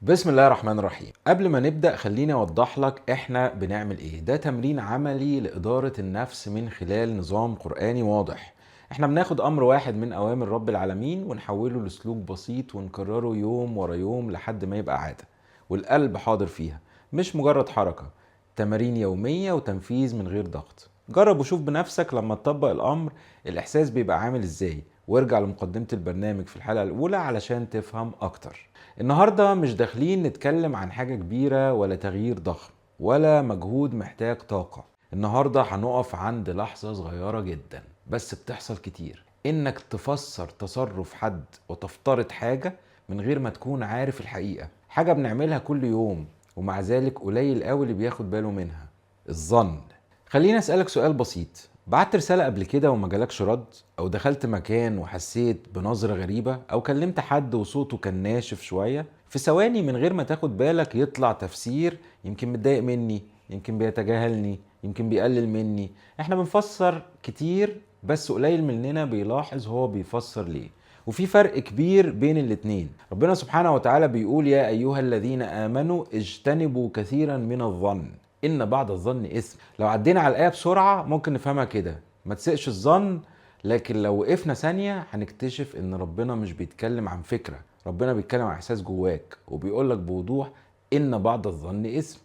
بسم الله الرحمن الرحيم. قبل ما نبدأ خليني أوضح لك إحنا بنعمل إيه. ده تمرين عملي لإدارة النفس من خلال نظام قرآني واضح. إحنا بناخد أمر واحد من أوامر رب العالمين ونحوله لسلوك بسيط ونكرره يوم ورا يوم لحد ما يبقى عادة والقلب حاضر فيها، مش مجرد حركة. تمارين يومية وتنفيذ من غير ضغط. جرب وشوف بنفسك لما تطبق الأمر الإحساس بيبقى عامل إزاي، وارجع لمقدمة البرنامج في الحلقة الأولى علشان تفهم أكتر. النهاردة مش داخلين نتكلم عن حاجة كبيرة ولا تغيير ضخم ولا مجهود محتاج طاقة. النهاردة هنقف عند لحظة صغيرة جدا بس بتحصل كتير، إنك تفسر تصرف حد وتفترض حاجة من غير ما تكون عارف الحقيقة. حاجة بنعملها كل يوم ومع ذلك قليل قوي اللي بياخد باله منها، الظن. خليني أسألك سؤال بسيط، بعت رسالة قبل كده وما جالكش رد، أو دخلت مكان وحسيت بنظرة غريبة، أو كلمت حد وصوته كان ناشف شوية؟ في ثواني من غير ما تاخد بالك يطلع تفسير، يمكن متضايق مني، يمكن بيتجاهلني، يمكن بيقلل مني. احنا بنفسر كتير بس قليل مننا بيلاحظ هو بيفسر ليه، وفي فرق كبير بين الاتنين. ربنا سبحانه وتعالى بيقول يا أيها الذين آمنوا اجتنبوا كثيرا من الظن إن بعض الظن إثم. لو عدينا على الآية بسرعة ممكن نفهمها كده، ما تسقش الظن، لكن لو وقفنا ثانية هنكتشف إن ربنا مش بيتكلم عن فكرة، ربنا بيتكلم عن إحساس جواك، وبيقولك بوضوح إن بعض الظن إثم.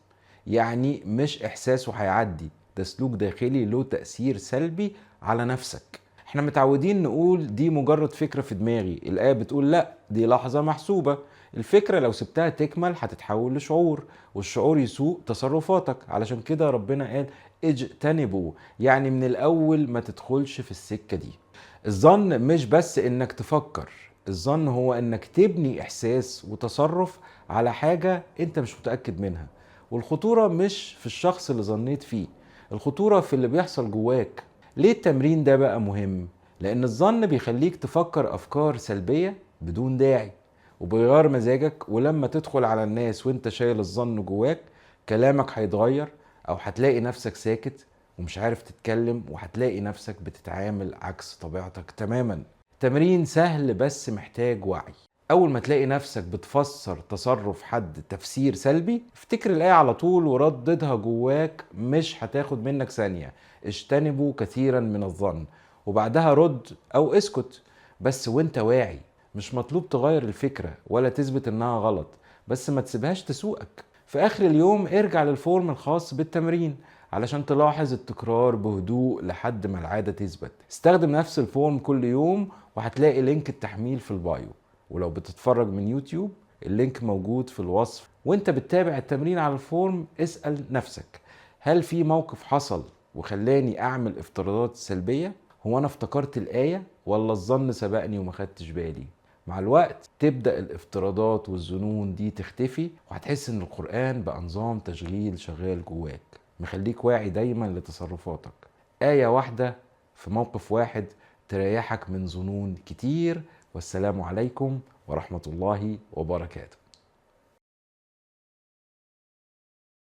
يعني مش إحساسه هيعدي، ده سلوك داخلي له تأثير سلبي على نفسك. احنا متعودين نقول دي مجرد فكرة في دماغي، الآية بتقول لا، دي لحظة محسوبة. الفكرة لو سبتها تكمل هتتحول لشعور، والشعور يسوق تصرفاتك. علشان كده ربنا قال اجتنبوا، يعني من الأول ما تدخلش في السكة دي. الظن مش بس انك تفكر، الظن هو انك تبني احساس وتصرف على حاجة انت مش متأكد منها. والخطورة مش في الشخص اللي ظنيت فيه، الخطورة في اللي بيحصل جواك. ليه التمرين ده بقى مهم؟ لأن الظن بيخليك تفكر أفكار سلبية بدون داعي، وبيغير مزاجك، ولما تدخل على الناس وانت شايل الظن جواك كلامك هيتغير، أو هتلاقي نفسك ساكت ومش عارف تتكلم، وهتلاقي نفسك بتتعامل عكس طبيعتك تماما. تمرين سهل بس محتاج وعي. أول ما تلاقي نفسك بتفسر تصرف حد تفسير سلبي، افتكر الآية على طول ورددها جواك، مش هتاخد منك ثانية. اجتنبوا كثيرا من الظن، وبعدها رد أو اسكت، بس وانت واعي. مش مطلوب تغير الفكرة ولا تثبت انها غلط، بس ما تسيبهاش تسوقك. في آخر اليوم ارجع لل form الخاص بالتمرين علشان تلاحظ التكرار بهدوء لحد ما العادة تثبت. استخدم نفس ال form كل يوم وهتلاقي link التحميل في ال bio، ولو بتتفرج من يوتيوب ال link موجود في الوصف. وانت بتتابع التمرين على ال form اسأل نفسك، هل في موقف حصل وخلاني اعمل افتراضات سلبية؟ هو انا افتكرت الآية ولا الظن سبقني وما خدتش بالي؟ مع الوقت تبدأ الافتراضات والظنون دي تختفي، وهتحس ان القرآن بقى نظام تشغيل شغال جواك، مخليك واعي دايما لتصرفاتك. آية واحدة في موقف واحد تريحك من ظنون كتير. والسلام عليكم ورحمة الله وبركاته.